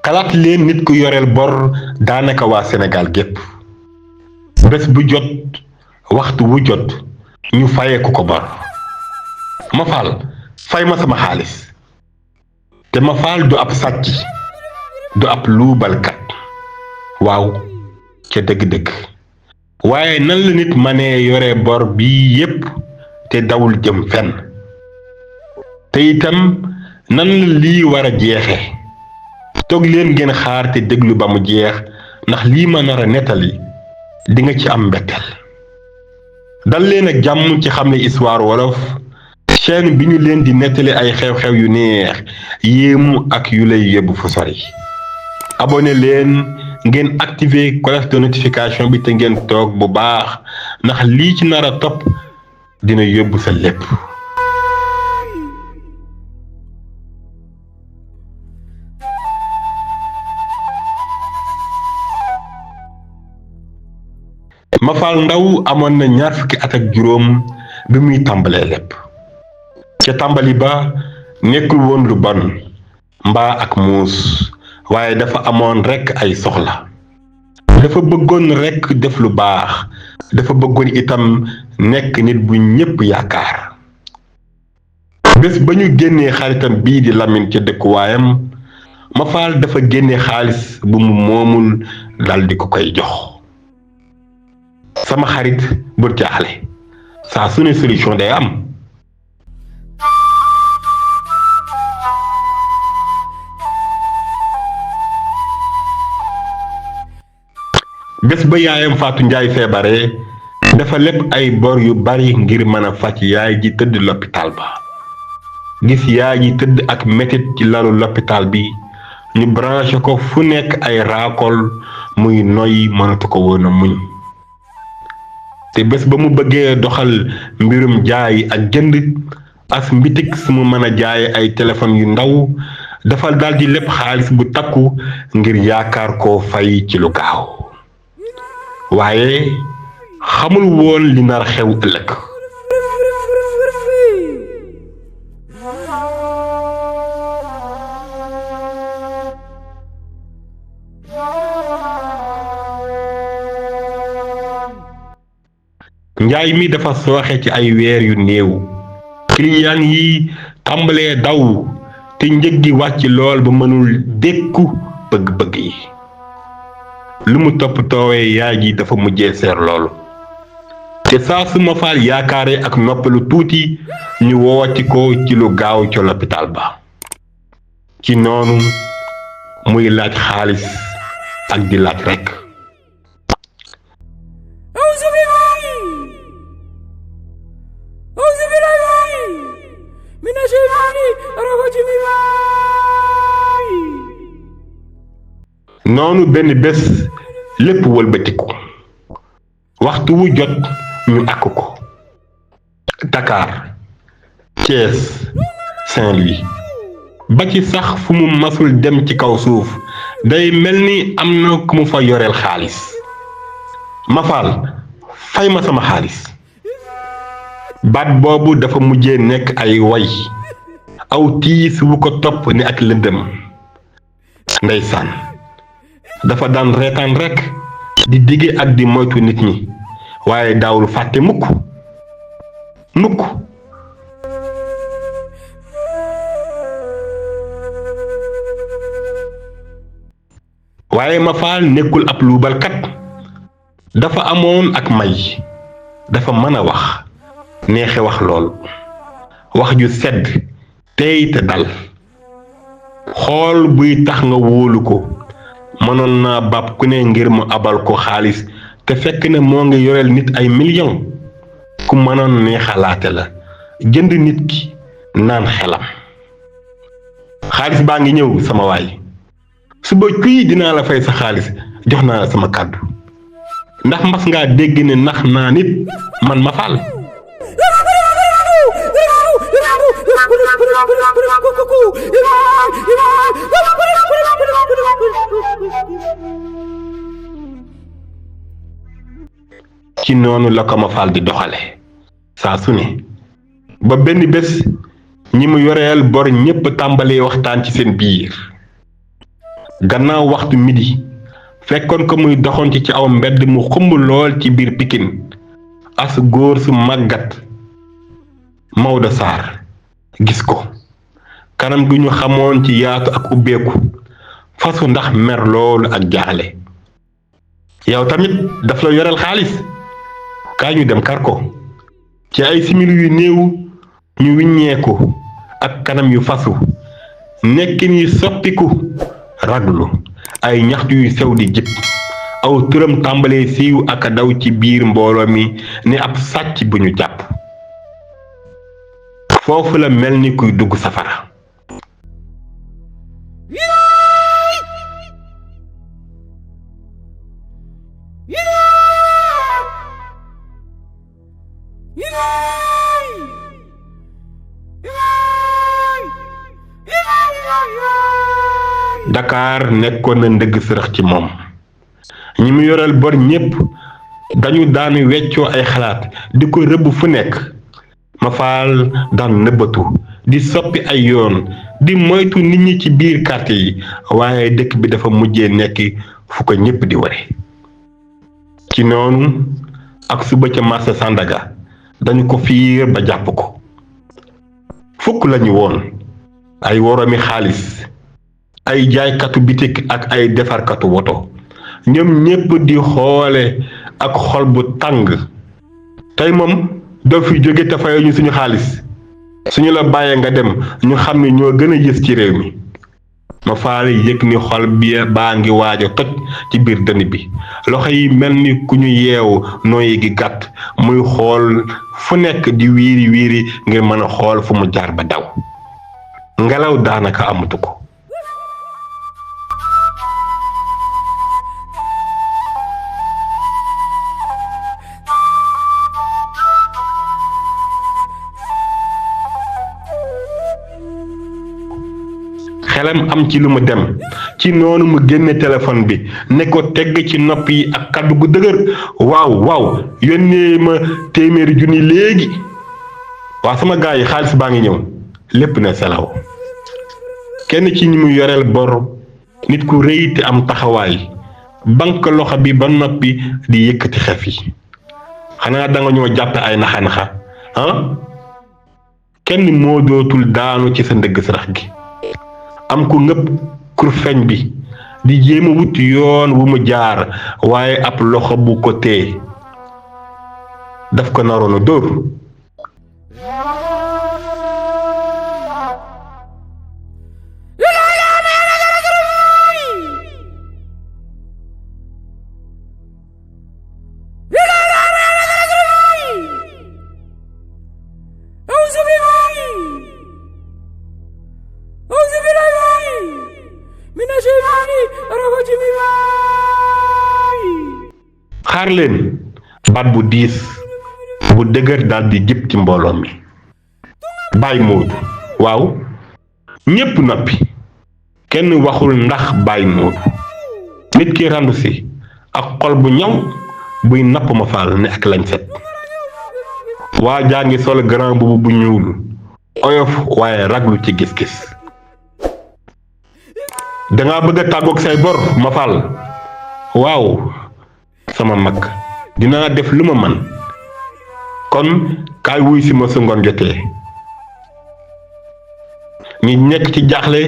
xalaat leen nit ku yoreel bor daanaka waa Sénégal gépp bés bu jot waxtu wu jot ñu fayeeku ko bor ma faal fay ma sama xaalis te ma faal du ab sàcc du ab luubalkat waaw ca dëgg-dëgg waaye nan la nit mënee yore bor bi yépp te dawul jëm fenn te itam nan la lii war a jeexe toog leen ngeen xaar te déglu ba mu jeex ndax lii ma nar a nettali di nga ci am mbetteel dal leen ak jàmm ci Xamle Histoire Wolof chaîne bi ñu leen di nettali ay xew-xew yu neex yéemu ak yu lay yóbbu fu sori abonné leen ngeen activer cloche de notification bi te ngeen toog bu baax ndax lii ci nar a topp dina yóbbu sa lépp Mafal Ndaw amoon na 20 fukki at ak juróom bi muy tàmbalee lépp ca tàmbali ba nekkul woon lu bon mbaa ak muus waaye dafa amoon rekk ay soxla dafa bëggoon rekk def lu baax dafa bëggoon itam nekk nit bu ñépp yaakaar bés ba ñu génnee xaritam bii di Lamine ca dëkkuwaayam Mafal dafa génne xaalis bu mu moomul daldi ko koy jox sama xarit bul jaaxle saa su ne solution day am bés ba yaayam Faatu Njaay feebare dafa lépp ay bor yu bari ngir mën a faj yaay ji tëdd l'hôpital ba gis yaay ji tëdd ak metit ci lalu l'hôpital bi ñu branché ko fu nekk ay raakol muy noy mënatu ko woon a muñ te bés ba mu bëggee doxal mbirum jaay ak jënd as mbitik su mu mën a jaay ay téléphone yu ndaw dafa daldi lépp xaalis bu takku ngir yaakaar koo fay ci lu gaaw waaye xamul woon li nar xew ëllëg njaay mi dafa sooxe ci ay weer yu néew client yi tàmbalee daw te njëg gi wàcc lool ba mënul dékku bëgg-bëgg yi lu mu toppatoowee yaay ji dafa mujjee seer loolu te saa su Mafal yaakaare ak noppalu tuuti ñu wooti ko ci lu gaaw ca l'hôpital ba ci noonu muy laaj xaalis ak di laaj rekk noonu benn bés lépp wëlbatiku waxtu wu jot ñu àkk ko Dakar Thiès Saint-Louis ba ci sax fu mu masul dem ci kaw suuf day mel ni am na ku mu fa yoreel xaalis Mafal fay ma sama xaalis baat boobu dafa mujjee nekk ay way aw tiis wu ko topp ni ak lëndëm ndeysaan dafa daan reetaan rekk di dige ak di moytu nit ñi waaye daawul fàtte mukk waaye Mafal nekkul ab luubalkat dafa amoon ak may dafa mën a wax neexe wax lool wax ju sedd tey te dal xool buy tax nga wóolu ko mënoon naa bàpp ku ne ngir mu abal ko xaalis te fekk ne moo ngi yoreel nit ay million ku mënoon neexalaate la jënd nit ki naan xelam xaalis baa ngi ñëw sama waay suba kuy dinaa la fay sa xaalis jox naa la sama kàddu ndax mas ngaa dégg ne nax naa nit man Mafal ci noonu la ko Mafal di doxale saa su ne ba benn bés ñi mu yoreel bor ñépp tàmbalee waxtaan ci seen biir gannaaw waxtu midi fekkoon ko muy doxantu ci aw mbedd mu xumb lool ci biir Pikine as góor su màggat Maodo Sarr gis ko kanam gi ñu xamoon ci yaatu ak ubbeeku fasu ndax mer loolu ak jaaxle. yow tamit daf la yoreel xaalis kaay ñu dem kar ko. ci ay simili yu néew ñu wiññeeku ak kanam yu fasu nekkin yi soppiku raglu ay ñaxtu yu sew di jib aw turam tàmbalee siiw ak daw ci biir mbooloo mi ni ab sàcc bu ñu jàpp. foofu la mel ni kuy dugg safara. Dakar nekkoon na ndëgg sërëx ci moom ñi mu yoreel bor ñépp dañu daan weccoo ay xalaat di ko rëbb fu nekk. Mafal daan nëbbatu di soppi ay yoon di moytu nit ñi ci biir quartier yi waaye dëkk bi dafa mujjee nekk fu ko ñépp di ware. ci noonu ak suba ca marché Sandaga dañu ko fiir ba jàpp ko. fukk lañu woon ay woroomi xaalis ay jaaykatu bitik ak ay defarkatu woto ñoom ñépp di xoole ak xol bu tàng. tey moom doo fi jóge te fayoo ñu suñu xaalis suñu la bàyyee nga dem ñu xam ne ñoo gën a yës ci réew mi. Mafal yëg ni xol bi baa ngi waaj a toj ci biir dënn bi loxo yi mel ni ku ñu yeewu nooyi gi gàtt muy xool fu nekk di wiiri wiiri ngir mën a xool fu mu jaar ba daw. ngelaw daanaka amatu ko. xelam am ci lu mu dem ci noonu mu génne téléphone bi ne ko tegg ci nopp yi ak kàddu gu dëgër waaw yónnee ma 100 junni léegi. waa sama gaay yi xaalis baa ngi ñëw. lépp ne selaw. kenn ci ñi mu yoreel bor nit ku rëy te am taxawaay bank loxo bi ba noppi di yëkkati xef yi. xanaa danga ñoo jàppe ay naxa kenn moo dootul daanu ci sa ndëgg sarax gi. am ku ngëpp kurfeñ bi di jéem a wut yoon wu mu jaar waaye ab loxo bu ko tee daf ko naroon a dóor. xaar leen baat bu diis bu dëgër daldi jib ci mbooloo mi. Baye Modou waaw ñépp noppi kenn waxul ndax Baye Modou nit ki randu si ak xol bu ñaw buy napp Mafal ne ak lañ set. waa jaa ngi sol grand mbubb bu ñuul oyof waaye raglu ci gis-gis. danga bëgg a tàggoog say bor Mafal. waaw sama mag dinaa def lu ma man kon kaay wuy si ma su ngoon jotee. ñi nekk ci jaaxle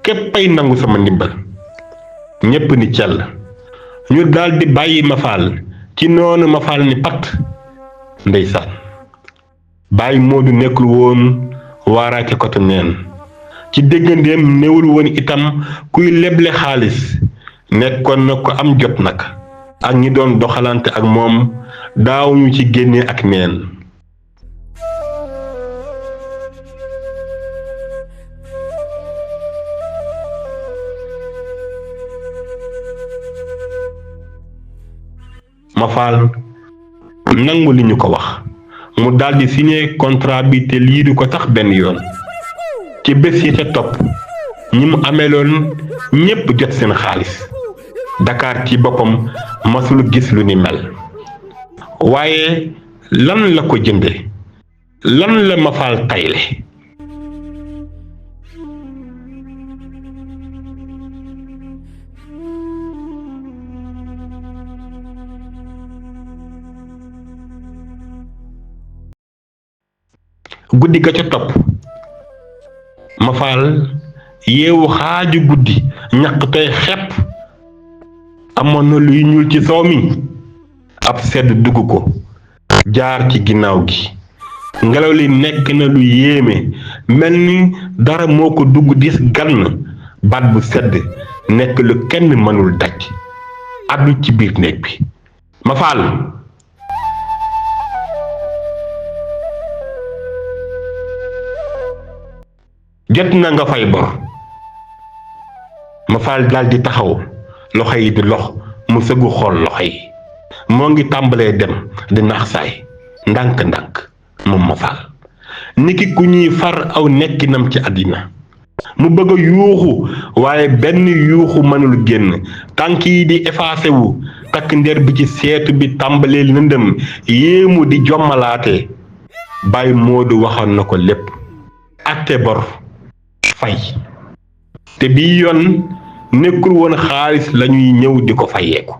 képpay nangu sama ndimbal ñépp ni cell ñu daldi bàyyi Mafal ci noonu Mafal ni pat. ndeysaan Baye Modou nekkul woon waaraate kotu neen ci déggandeem newul woon itam kuy leble xaalis nekkoon na ko am jot nag ak ñi doon doxalante ak moom daawuñu ci génne ak neen. Mafal nangu li ñu ko wax mu daldi signé contrat bi te lii du ko tax benn yoon. ci bés yi ca topp ñi mu ameeloon ñépp jot seen xaalis. Dakar ci boppam masul gis lu ni mel. waaye lan la ko jënde lan la Mafal tayle. guddi ga ca topp ma faal yeewu xaaju guddi ñaq tey xepp amoon na luy ñuul ci soow mi ab sedd dugg ko jaar ci ginnaaw gi ngelaw li nekk na lu yéeme mel ni dara moo ko dugg dis gann baat bu sedd nekk lu kenn mënul daj addu ci biir néeg bi ma faal jot na nga fay bor ma faal daldi taxaw loxo yi di lox mu sëggu xool loxo yi moo ngi tàmbalee dem di naax saay ndànk-ndànk moom ma faal niki ku ñuy far aw nekkinam ci àddina mu bëgg a yuuxu waaye benn yuuxu mënul génn tànk yi di effacé wu takk ndeer bi ci seetu bi tàmbalee lëndëm yéemu di jommalaate Baye Modou waxoon na ko lépp atte bor fay te bii yoon nekkul woon xaalis lañuy ñëw di ko fayeeku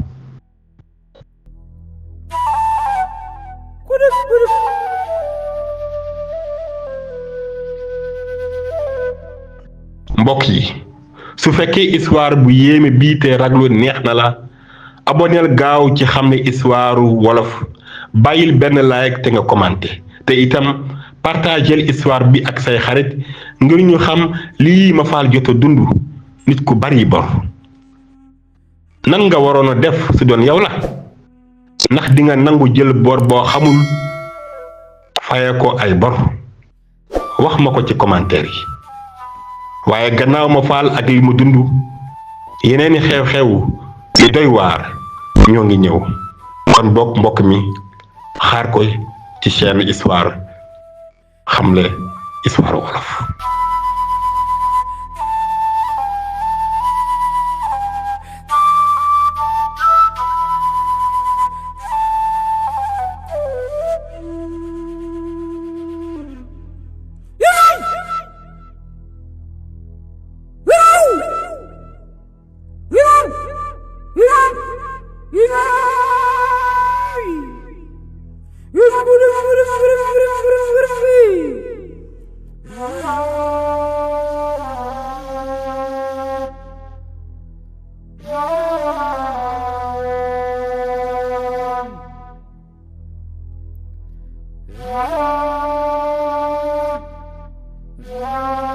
mbokk yi su fekkee histoire bu yéeme bii te raglu neex na la aboneel gaaw ci Xamle Histoire wolof bàyyil benn like te nga commenté te itam partagel histoire bi ak say xarit ngir ñu xam lii ma faal jot a dund nit ku bari bor nan nga waroon a def su doon yow la ndax di nga nangu jël bor boo xamul faye ko ay bor wax ma ko ci commentaire yi waaye gannaaw ma faal ak li mu dund yeneeni xew-xew yu doy waar ñoo ngi ñëw kon bokk mbokk mi xaar ko ci chaîne histoire Xamle Histoire wolof Yeah.